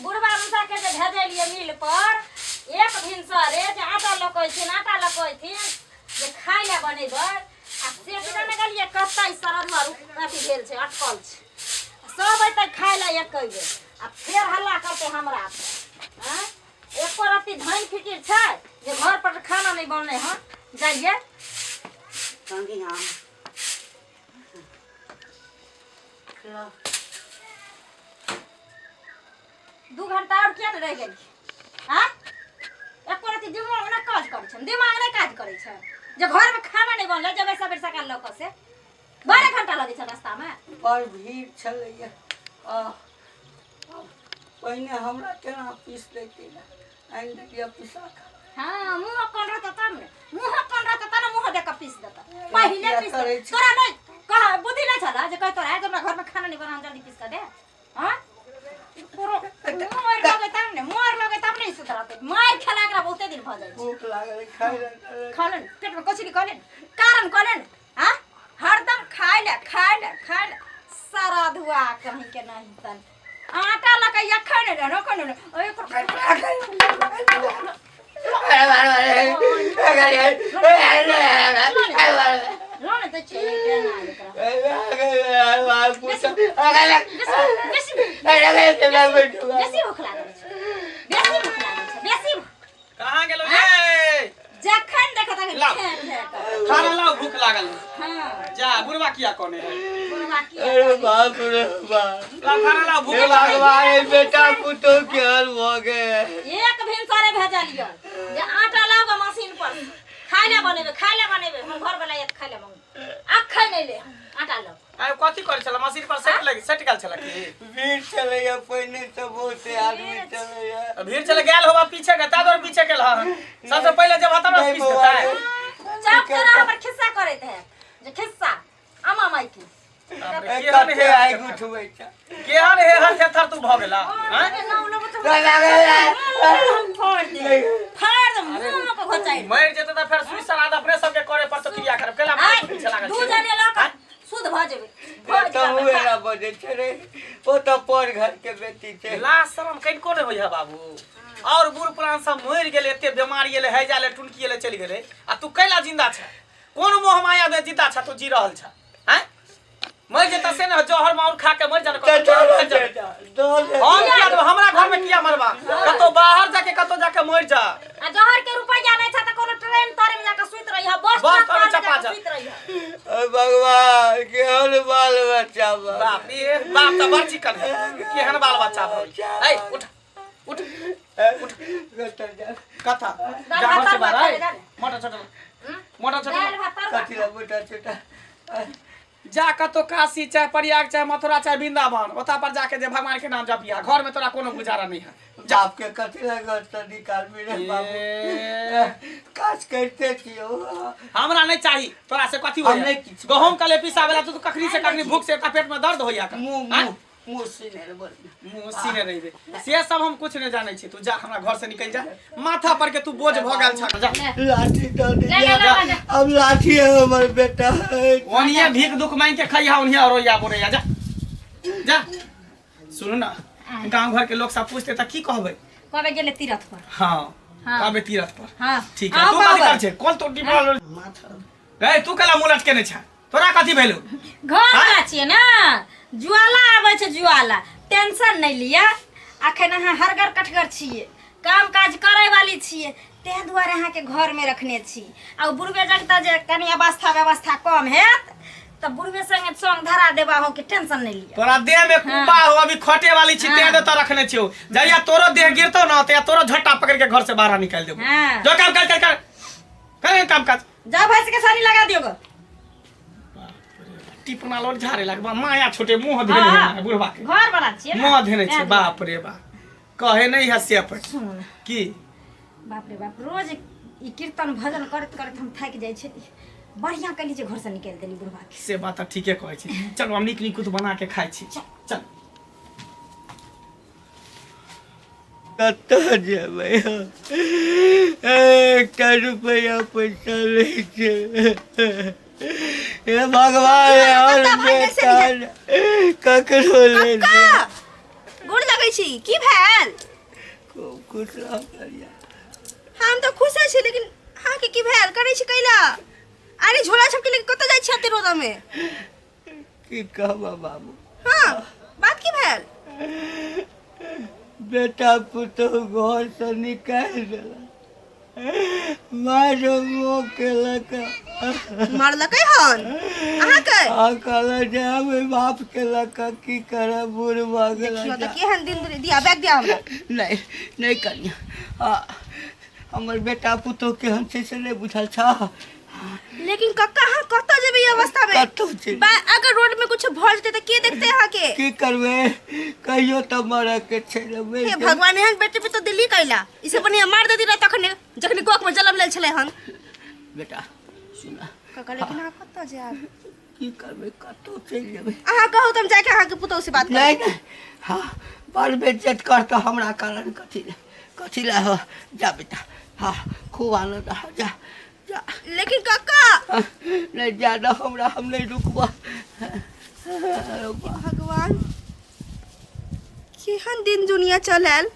बुढ़बा मसा के जे भेजलियै मिल पर एक भिनसरे जे आटा लकैथिन, आटा लकैथिन जे खाय लए बनेबै, आ से कि ने गेलियै कतऽ ई सरदुआ अथी भेल छै, अटकल छै। सब अयतै खाय लए एकै बेर आ फेर हल्ला करतै हमरा से। आँय, एको रत्ती धन फिकिर छै जे घर पर खाना नहि बनलै हन? जाइए संगी। हाँ, लो। 2 घंटा और किया ने रहि गेली? आँ, एको रत्ती दिमाग नहि काज करै छै, दिमाग नहि काज करै छै जे घरमे खाना नहि बनलै, जेबै सबेर सकाल लऽ कऽ, से 12 घंटा लगै छै रास्तामे। बड़ भीड़ छलैया। आ पहिने हमरा केना पीस दैते रहए, आनि देलियै पिसा कऽ। हाँ, मुँह कोन रहतौ तब ने, मुँह कोन रहतौ तब ने, मुँह देख कऽ पीस देतौ पहिले। किया पीस करै छी? तोरा नहि कह बुद्धि नहि छल जे कहि तोरा जे हमरा घरमे खाना नहि बना, जल्दी पीस कऽ दे। हाँ, तोरो मुँह आर लगै तब ने, मुँह आर लगै तब ने ई सुधरतै। मारि खेला एकरा बहुते दिन भऽ जाइ छै। भूख लागल, खाइ लए। खा ले ने, पेटमे कथी नहि कहले ने, कारण कहले ने। हाँ, हरदम खाय ले, खाय ले, खाय ले। सारा धुआ कहीं के नहीं तन आटा लऽ कऽ एखन नहि रहल, एखन नहि रहल। ओइ लऽ ने दै छियै एक डेना एकरा। बेसी बेसी बेसी भूख लागल छै, बेसी भूख लागल छै, बेसी भूख। कहाँ गेलो रे? जखन देखत तखन लाउ। खेत भेटत। खाना लाओ, भूख लागल है। हाँ। जा, बुढ़वा किया कोने है? बुढ़वा किया अरे करै? बाप रे बाप। लाओ, खाना लाओ, भूख हे लागल। भगवान, बेटा पुतोह के हाल भऽ गेल। एक भिनसरे भेजलियै जे आटा लाओ मशीन पर, खाय ले बनेबै, खाय ले बनेबै। हम घर वाला एक खाय ले मंगू, अखन नहि ले आटा लाओ। आइ कथी करै छला मशीन पर? सेट लग सेट गेल छला की? भीड़ छलैया, पहिने से बहुते आदमी छलैया। भीड़ चले गेल होबा पीछे के, ता दुआरे पीछे गेल हन। सबसे पहिले जब हतम नहीं पीस बौआ देतै। रे। चुप तोरा हमर खिस्सा करैत है जे खिस्सा आमा माई की। बाप रे, ए, केहन कते हे आगि उठबै छै? केहन हे हर थेथर तू भऽ गेला? आँय? हम फाड़ दे, फाड़ दे मुंह के घोचाइ। मरि जेतै तऽ फेर सुई सराद अपने सबके करे पड़तौ, क्रिया करब केला आइ पीछे लागल दू छै। जने लऽ कऽ शुद्ध भऽ जेबै, भऽ तऽ जेबै। एना बजै छै रे, ओ तऽ पर घर के बेटी छै। लाज शरम कनिको नहि होइए बाबू? और बूढ़ पुरान सब मरि गेलै, एते बेमारी एलै, हैजा एलै, टुनकी एलै, चलि गेलै, आ तू कैला जिंदा छ? कोन मोह माया में जिंदा छ तू, जी रहल छ? आँय, मरि जेता से ने, जहर माउर खा के मरि जाने। तऽ कतौ मरि जाने। दऽ दे। हम किया देबै? हमरा घर में किया मरबा? कतौ बाहर जाके, कतौ जाके मरि जा। आ जहर के रुपैया नहि छै तऽ कोनो ट्रेन तरे में जाके सुति रही, बस बस ट्रक तर में तर में चपा जाके जा। सुति रही। अरे भगवान, केहन बाल बच्चा बा। बाप रे बाप, तऽ बड़ चिकन है। केहन बाल बच्चा भऽ गेल। ऐ उठ, उठ। कथा दाल जा भात घर से तरुआ बाहर। खाय आइ ले जा ने। मोटा छोटा, मोटा छोटा। दालि भात तरुआ। कथी ला मोटा छोटा? जा कतौ काशी चाहे प्रयाग चाहे मथुरा चाहे वृंदावन, ओता पर जाके जे भगवान के नाम जपिया, घर में तोरा कोनो गुजारा नहीं है। जा। बाप के कथी ला घर से निकालबी रे बाबू? ए। काज करिते छियौ। हमरा नहीं चाही तोरा से कथी हम होइया? नहि किछु। गहूम कले पिसावेला तू कखनी से कखनी भूख से एता पेट में दर्द होइया। मुँह आँय? मुँह मुँह सीने रे बोल। मुँह सीने रहिबे से सब हम कुछ नहीं जानै छी। तू जा, हमरा घर से निकल जा, माथा पर के तू बोझ भऽ गेल छ, जा। लाठी दऽ ले, ले, दिया। ले, ले। अब लाठी है हमर बेटा है। ओनिये भीख दुख मांग के खइहा, ओनिये रोइया बोरैया, जा जा। सुनू ना, गांव घर के लोग सब पूछते तऽ की कहबै? कबे गेले तीरथ पर? हाँ। हाँ। कहबै तीरथ पर। हाँ। ठीक है। अहाँ तू कथी कहबै? कर छै कोन तो डिब्बा गए? तू कला मुँह लटकेने छ? तोरा कथी भेलौ? घर वाला छियै ने, ज्वाला आबै छै ज्वाला। टेंशन नहि लिअ, अखन अहाँ हरगर कठगर छियै, काम काज करै वाली छियै, ताहि दुआरे अहाँके घरमे रखने छी। आ ओ बुढ़बे जगता जे कनि अवस्था व्यवस्था कम हेत तऽ बुढ़बे संगे संग धरा देब अहूँके, टेंशन नहि लिअ। तोरा देह में कुब्बा हो, अभी खटे वाली छी। हाँ। तें तो रखने छियो। जहिया तोरो देह गिरतो ना, तहिया तोरो झट्टा पकड़ के घर से बाहर निकाल देबो। हाँ। जो काम काज कर, कर कर काम काज। जाओ, भैंस के सानी लगा दियो गो। टिपना लोड झाड़े लगबा माया छोटे मुंह धेने हाँ। है बुढ़वा के। घर वाला छियै ने। मुंह धेने छै। तें बाप रे बाप, कहे नहीं है से पर। सुनू ने। की? बाप रे बाप, रोज ई कीर्तन भजन करैत करैत हम थाकि जाइ छी। बढ़िआँ कैली जे घरसँ निकालि देली बुढ़वा के। से बात तऽ ठीके कहै छी। चलू, हम नीक नीकुत बना के खाइ छी, चल। कतऽ जेबै हम? एकटा रुपैआ पैसा नहि छै। हे भगवान, और कतऽ भागै बेटा ककरो नहि छै। कक्का, गोर लगै छी की भेल खूब खुश रह करिया हम तऽ खुशे छी लेकिन अहाँके की भेल करै छी कैला अरे झोला छपके लेके कतऽ जाइ छी एते रौदा में की कहबा बाबू हाँ बात की भेल बेटा पुतोह घर से निकालि देलक मारो मोह केलक मारलकै हन अहाँके आ कहलक जे हम बाप केलक की करब बूढ़ भऽ गेल देखियौ तऽ केहन दिन दिया बैग दिया हमरा नहि नहि कनिया आ हमर बेटा पुतोह केहन छै से नहि बुझल छह लेकिन कक्का अहाँ कतऽ जेबै ई अवस्था में कतौ चलि बा अगर रोड में कुछ भऽ जेतै तऽ के देखतै अहाँके की करबै कहियो तऽ मरऽ के छै ने मरि हे जेबै। भगवान एहन बेटे पे तो दिल्ली कैला ई सब बढ़िया मार देती रह तखने जखने कोख में जन्म लेल छलै हन बेटा सुना कक्का लेकिन अहाँ कतऽ जायब की करबै कतौ चलि जेबै अहाँ कहू तऽ हम जाके अहाँके पुतोहु से बात नहि करब नहि हँ बड़ बेज्जत करतऽ हमरा कारण कथी लए कथी लए हो जा बेटा हँ खूब आनन्द आ जा जा लेकिन कक्का नहि ज्यादा हमरा हम नहि रुकबऽ भगवान केहन दिन दुनिया चल आयल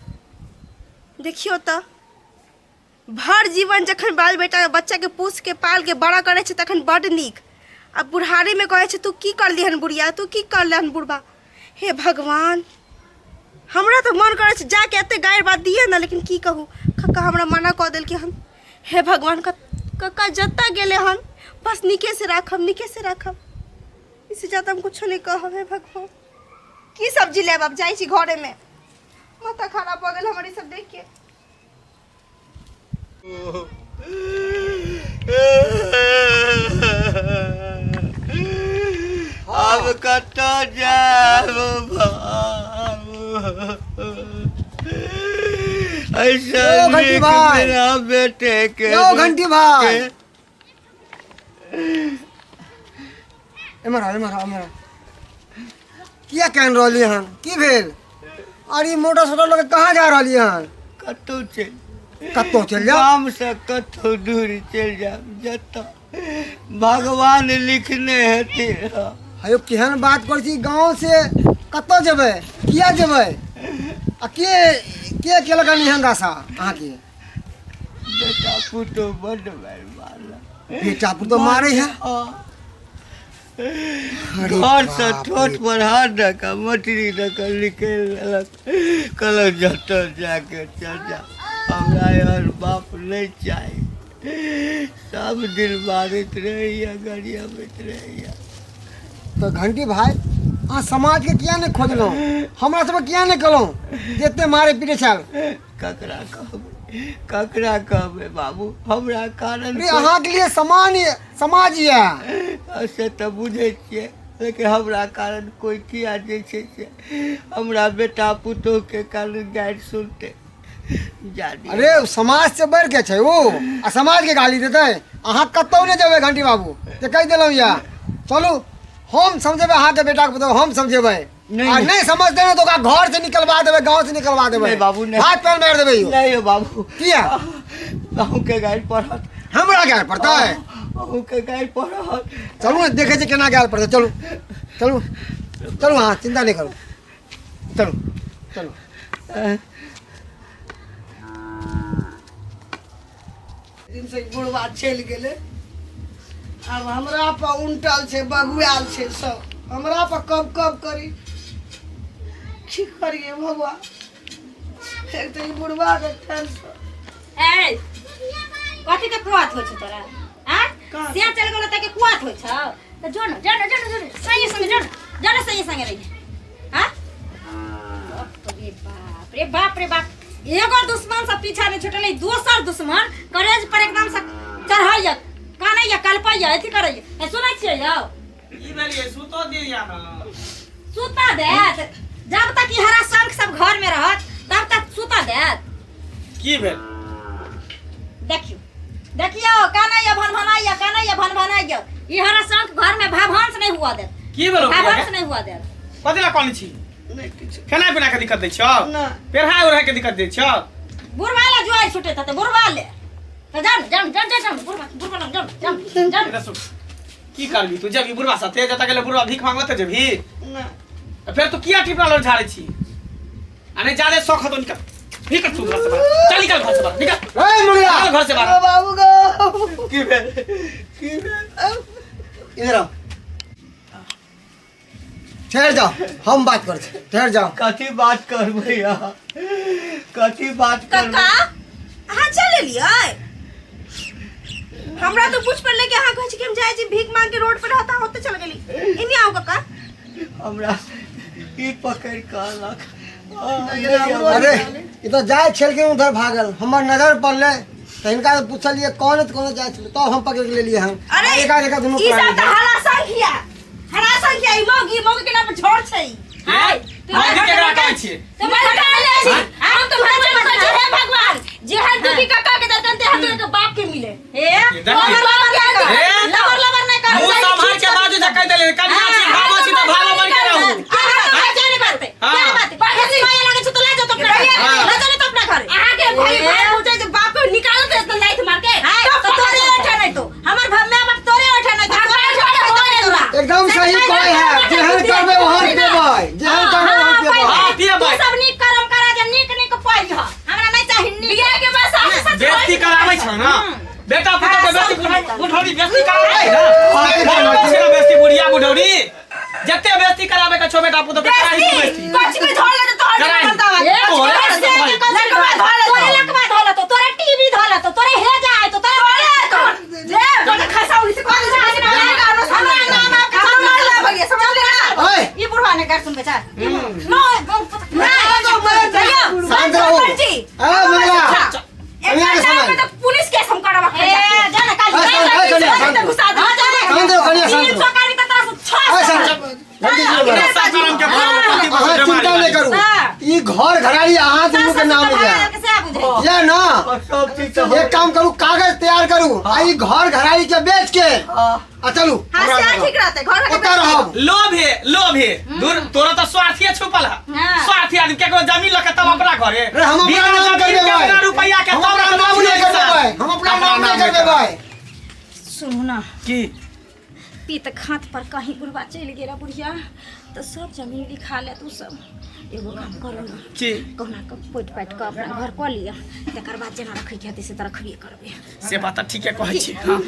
देखियौ तऽ भर जीवन जखन बाल बेटा बच्चाके पोसके पालके बड़ा करै छै तखन बड्ड नीक आ बुढ़ारीमे कहै छै तू की करलिहन बुढ़िया तू की करलहन बुढ़बा हे भगवान हमरा तऽ मन करै छै जाके एते गारि बात दिए ने लेकिन की कहू कक्का हमरा मना कऽ देलकै हन हे भगवान कक्का जतऽ गेलै हन बस नीके से राखब नीके से राखब इससे ज्यादा हम कुछो नहीं कहब हे भगवान की सब्जी लेब अब जाइ छी घरेमे माथा खराब भऽ गेल हमर ई सब देख के आब कतऽ जायब बाबू ऐसा यौ घंटी नीक भाई। मेरा बेटे के यौ घंटी भाई एम्हर आउ एम्हर आउ एम्हर आउ किया कानि रहलियै हन की भेल अरे ई मोटरसाइकिल लऽ के कहाँ जा रहलियै हन कतहु चलि कतहु चलि जाउ गामसँ कतहु दूर चलि जायब जतऽ भगवान लिखने हेथिन हयो केहन बात करै छी गाँव से कतऽ जेबै किया जेबै आ के के केलक हन एहन दशा अहाँके बेटा पुतोह बड्ड मारि मारलक बेटा पुतोह मारै है हँ। अरे घरसँ बाप ठोट रे। पर हाथ दऽ कऽ मटरी दऽ कऽ निकलि लेलक कहलक जतऽ जाके चल जा हमरा एहन बाप नहि चाही सब दिन मारैत रहैया गरियाबैत रहैया तऽ घंटी भाई अहाँ समाजके किया नहि खोजलहुँ हमरा सबके किया नहि कहलहुँ जे एते मारे पीटे छल ककरा कहबै ककरा कहबै बाबू हमरा कारण अरे अहाँके लिए समान ये समाज ये से तऽ बुझै छियै लेकिन हमरा कारण कोइ किया जे छै से हमरा बेटा पुतोहके कारण गारि सुनतै जा दियौ। अरे समाज से बढ़ के छै ओ आ समाज के गाली देतै अहाँ कतहु नहि जेबै घंटी बाबू जे कहि देलहुँ यऽ चलू हम समझेबै अहाँके बेटाके पुतोह हम समझेबै नहीं, आ नहीं। नहीं समझते ना तो ओकरा घर से निकलवा देबै गाँव से निकलवा देबै नहीं बाबू, नहीं। हाथ पैर मारि देबै यौ नहि यौ बाबू किया अहूँके गारि पड़त हमरा गारि पड़तै अहूँके गारि पड़त चलू ने देखै छियै केना गारि पड़तै चलू चलू चलू अहाँ चिन्ता नहि करू चलू चलू दिन से बुढ़वा चलि गेलै आब हमरा पर उनटल छै बगुआयल छै सब हमरा पर कब कब करी की करिए भगवान एक तऽ ई बुढ़वा के टेंशन ए कथी के कुआत होइ छौ तोरा आँ कहाँ? से चल गेलो तके कुआत होइ छौ तऽ जो न जो न जो न जो न संगे संगे जो न जो न संगे संगे रहिए हाँ बाप रे बाप रे बाप रे बाप एगो दुश्मन से पीछा नहीं छूटल दोसर दुश्मन करेज पर एकदम से चढ़ैया कानैया कलपैया अथी करैया ए सुनै छियै यौ की भेलियै सुतो दिया ना सुता देत जब तक ई हरा शंख सब घर में रहत तब तक सुता देत की भेल देखियौ देखियौ कानैया भनभनाइया कानैया भनभनाइया ई हरा शंख घर में भाभंस नहीं हुआ देत की भेल भाभंस नहीं हुआ देत कथी ला कानै छी नहि किछु खेनाइ पीना के दिक्कत दै छौ नहि। पेढ़ा ओढ़ा के दिक्कत दै छौ बुढ़वा ले जुआइ छुटैत हेतै बुढ़वा ले तऽ जान जान जान जान जान बुढ़वा बुढ़वा लग जान जान जान एतऽ सुन की करबी तू जेबी बुढ़वा साथे जतऽ गेलै बुढ़वा भीख मांगऽ तऽ जेबही नहि तऽ फेर तू किया टिपरा लड़ झाड़ै छी आ नहीं ज्यादा शौक है तो निकल, निकल तू घर से बाहर, चल निकल घर से बाहर, निकल ए मुंगला निकल घर से बाहर। बाबू गो की भेल, की भेल? इधर आओ, ठहर जाओ, हम बात कर छी, ठहर जाओ। कथी बात करबै अहाँ? कथी बात करबै? काका अहाँ चल एलियै? हमरा तो पूछ पड़ले कि अहाँ कहै छी कि हम जाइ छी भीख मांग के रोड पर रहता होते चल गेली। इन्ने आओ काका। हमरा ई पकड़ कहलक। अरे ई तो जाय छल के उधर भागल, हमर नजर पड़ले तऽ हिनका से पूछलिए कौन है, कौन जाय छल, तब हम पकड़ के लेलिए हम। अरे एका एका दुनू ई सब प्राणी तऽ हरा संख्या, हरा संख्या, ई मौगी मौगी के नाम पर झोर छै। हाय, तू मौगी केकरा कहै छियै? तो मैं हटा ले छी। हम तो भाई चल कहै छी, हे भगवान, जेहन दुखी काका के दर्शन ते हम के बाप के मिले। हे, देखी। लबर लबर के हे, लबर लबर नहीं कर। मुंह संभाल के बाजू जे कहि देलियै, कनिया छी, भावो छी तऽ भावो बनि के रहू। हाँ। हाँ। अहाँके भाई भाई पूछे जे बाप के निकालो तो इतना लाइट मार के तो तोरे ओठा नहीं तो हमर माय बाप तोरे ओठा नहीं तो तोरे ओठा तोरा। एकदम सही कहै है, जेहन करबै ओहन पेबै, जेहन करबै ओहन पेबै। हाँ, पियबै। तू सब नीक कर्म करा जे नीक नीक पाइ ह, हमरा नहीं चाही नीक। बियाह के बाद सासु ससुर बेइज्जती कराबै छ ना बेटा पुतोह के, बेइज्जती बुढ़ौरी बेइज्जती कराबै ना, कराबै छै ना बेइज्जती बुढ़िया बुढ़ौरी, जते बेइज्जती कराबै के छौ बेटा पुतोह के कराही तू बेइज्जती। कच्ची के धोल ले तो कराही। बतावा। तोरे से के कच्ची के तोरे लकवा धोल तो तोरे टीवी धोल तो तोरे हे जाय तो तोरे जे तोरे खसा उड़ी से कॉलेज में हमरा नाम आप के मार ला भैया समझ ले ना। ओए ई बुढ़वा ने कर सुन बेचार नो ना शांत रहो। जी ए मंगला, कनिया के एक समझ। तो पुलिस केस हम करब ए जा ना काल ए, शांत, ए, कनिया, शांत रहो। घुसा दे। शांत रहो कनिया, शांत रहो। 300 कारी त तोरा से ए, 600 शांत जल्दी से बोलो। सब करम के भाव अहाँ चिंता नहीं करू, ई घर घरारी अहाँ दुनू के नाम में जाए ये ना। सब चीज तऽ एक काम करू, कागज तैयार करू आ ई घर घरारी के बेच के आ चलू। हां से ठीक रहते घर के ओतऽ रहब। लोभ हे, लोभ हे दूर, तोरा तऽ स्वार्थीय छुपल है, हाँ। स्वार्थी आदमी केकरो जमीन लके तब अपना घरे रे, हम अपना बिना नाम जमीन कर के देबै। बिना रुपैया के हम तब अपना नाम नहीं करबै, हम अपना नाम नहीं करबै। सुनू ना की पीत खात पर कहीं बुढ़वा चलि गेला बुढ़िया तऽ सब जमीन लिखा लेत। उ सब एगो काम करू ना की कहुना कऽ पोटि पाटि कऽ अपना घर कऽ लिअ, तकर बाद जेना रखैके हेतै से तऽ रखबे करबै। से बात तऽ ठीके कहै छी। हाँ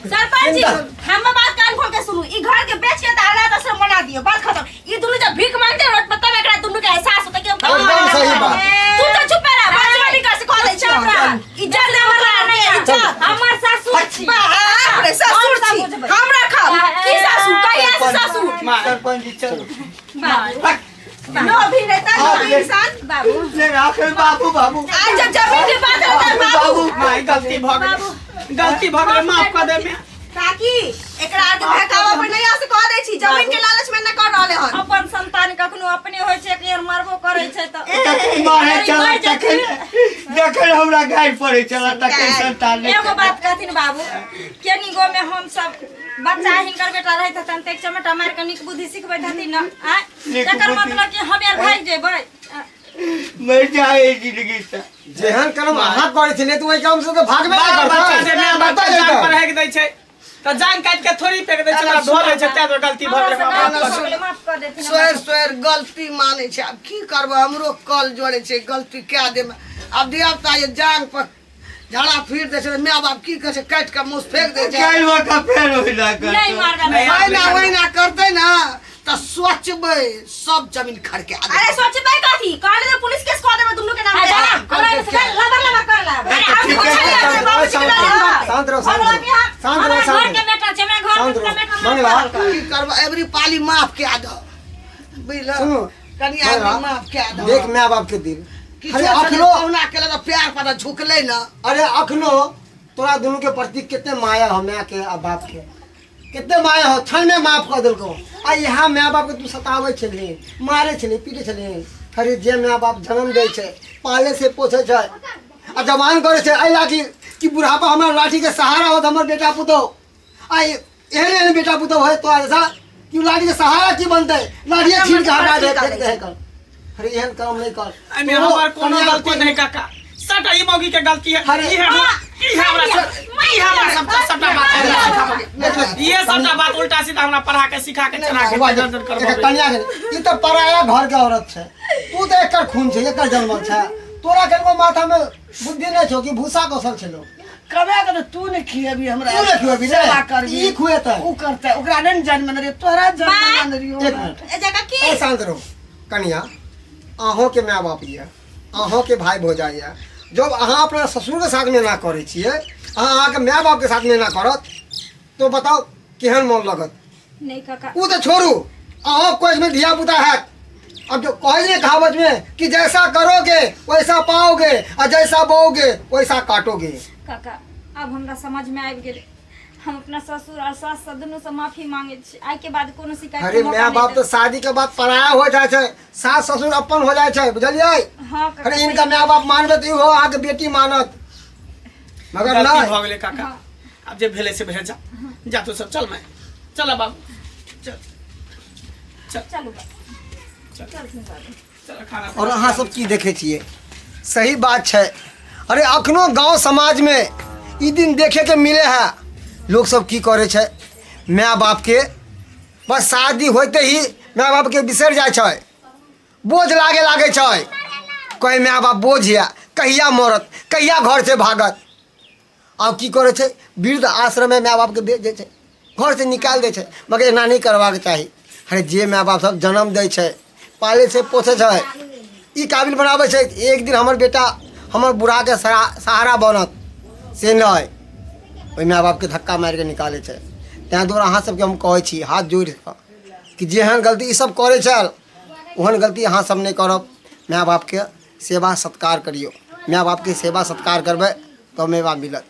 सरपंच जी हम बात कान खोल के सुनू, ई घर के बेच के अनाथ आश्रम बना दियो, बात खत्म। ई दुनू जब भीख मांगते रोड पर तब एकरा दुनू के एहसास होते कि हम एकदम सही बात। तू तो चुप रह, बात नहीं कर से कह दै छी हमरा। इज्जत दे हमरा नहीं इज्जत। हमर सासुर छी। बाप रे ससुर छी, हमरा खाओ की सासुर कहिया से सासुर। सरपंच जी चलू। नो भी नेता नो भी इंसान। बाबू नहीं, आखिर बाबू बाबू आज जब जमीन के बात आता है बाबू। बाबू माय गलती भऽ गेलै, गलती भऽ गेलै, माफ कऽ दे मैं। काकी एकरा आर के बहकावा पर नहीं आ से कह दै छी, जमीन के लालच में न कर रहले हन। अपन संतान कखनो अपने होइ छै कि मारबो करै छै तऽ तखन मारै छल, तखन जखन हमरा गारि पड़ै छल तखन संतान नहि। एगो बात कहथिन बाबू, केनिगो में हम सब बच्चा हिनकर बेटा रहैत हतन तऽ एक चमेटा मारि कऽ नीक बुद्धि सिखबैत हथिन न आँय? नीक तकर बुद्धि। मतलब कि हम यार भागि जेबै? मरि जाए जिंदगी से। जेहन कर्म अहाँ करै छलियै तऽ ओहि काम से तऽ भागबे बाल नहि बच्चा जे करतै, माय बाप कतऽ के जान जेतै? पर हेक दै छै तऽ जान काटि के थोड़ी फेंक दै छै, ओकरा धो लै छै, तैं दुआरे गलती भऽ गेलै, माफ कऽ दे। माफ कऽ देथिन। स्वेर स्वेर गलती मानै छै, आब की करबै, हमरो कल जोड़ै छै गलती कए देमे। आब धिया पुता जे जांग पर झाड़ा फिर दै छै तऽ माय बाप की कहै छै, काटि कऽ मुँह फेंक दै छै। काल्हि मौका फेर ओहिना नहि करतौ। मारबै। नहि, ओहिना ओहिना करतै ने तऽ सोचबै सब जमीन खड़के। अरे सोचबै कथी, कहले तो पुलिस केस कह देबै दुनू के नाम आ पे। जा, हमरा से लबर लबर कर ला। अरे हम ठीक पूछलियै है, अपने बाबूजी के शांत नाम रहो, शांत रहो, शांत हमरा रहो, बिहार शांत हमरा रहो, घर शांत के रहो, बेटा छै, हमरा घर शांत के रहो। बेटा मंगला की करबै, एबरी पाली माफ कए दह बुझल, सुनू कनि मंगला, आदमी माफ कए दह। देख माय बाप के दिल। किछु अरे छलै अखनो कहुना केलक तऽ प्यार पर तऽ झुकलै ने। अरे अखनो तोरा दुनू के प्रति कितने माया हो, माय के आ बाप के कितने माया हो, क्षण में माफ कर देलको। आ यहाँ माय बाप के तू सताबै छलही, मारै छलही, पीटे छलही। अरे जे माय बाप जन्म दै छै, पाले से पोसै छै आ जवान करै छै, एहि लागी कि बुढ़ापा हमरा लाठी के सहारा होत हमर बेटा पुतोह, आ एहन एहन बेटा पुतोह होय तोरा जैसा कि लाठी के सहारा की बनतै, लाठिए छीन के हटा दे फेंक दे कर। अरे एहन काम नहीं कर। एहिमे हमर कोनो गलती नहीं काका, सबटा ई मौगी के गलती है। अरे। ई हमरा ई हमरा सब ई हमरा सब सबटा बात हमरा सिखाबऽ, ये सबटा बात उल्टा सीधा हमरा पढ़ा के सिखा के चला के दर दर करबऽ। कन्या के ई तऽ पराया घर के औरत छै, तू तऽ एकर खून छै, एकर जन्मल छै। तोरा कनको माथा में बुद्धि नहीं छौ कि भूसा कसल छलो? कमे के तऽ तू नहि खिएबी हमरा। तू नहि खुएबी रे। सेवा करबी। ई खुएतै। उ करतै, ओकरा नहि ने जन्म रहियो, तोहरा जन्म माय। ने रहियो। एक मिनट। ए जगह की ए शांत रहो कनिया। अहों के माय बाप ये, अहों के भाई भौजाई ये। जब अहाँ अपना ससुर के साथ में ना करै छियै, अहाँ अहाँके माय बाप के साथ में ना करत तो बताओ केहन मोन लगत? नहीं काका। उ तो छोड़ू, अहों कोई में धिया पुता हैत। अब जो कहै ने कहावत में कि जैसा करोगे वैसा पाओगे और जैसा बोओगे वैसा काटोगे। काका, अब हमरा समझ में आबि गेलै। हम अपना ससुर और सास से दुनू से माफी मांगे छी। आइ के बाद कोनो शिकायत अरे के मौका माय नहि बाप तो देब। शादी के बाद पराया हो जाए छै, सास ससुर अपन हो जाए छै, बुझलियै? हाँ काका। अरे इनका माय बाप मानबे तऽ इहो अहाँके बेटी मानत, मगर गलती नहीं। भऽ गेलै काका, आब जे भेलै से भेल। जा जा, तू सब चल। मैं चल बाबू, चल चल। चलू बाबू। चल। चलथिन बाबू। चल खाना। और अहाँ सब की देखै छियै? सही बात छै। अरे अखनो गांव समाज में ई दिन देखे के मिले है। लोग सब की करे छै, माय बाप के बस शादी होते ही माय बाप के बिसरि जाइ छै, बोझ लागे लागे छै। कहे माय बाप बोझ यऽ, कहिया मरत, कहिया घर से भागत। आब की करै छै, वृद्ध आश्रममे माय बापके भेज दै छै, घरसँ निकालि दै छै। मगर एना नहि करबाक चाही। अरे जे माय बाप सब जन्म दै छै, पालै छै, पोसै छै, ई काबिल बनाबै छै, एक दिन हमर बेटा हमर बूढ़ाके सहारा बनत, से नहि, ओहि माय बापके धक्का मारिके निकालै छै। ताहि दुआरे अहाँ सबके हम कहै छी हाथ जोड़ि कऽ कि जेहन गलती ई सब करै छल, ओहन गलती अहाँ सब नहि करब। माय बापके सेवा सत्कार करियौ। माय बापके सेवा सत्कार करबै तऽ मेवा मिलत।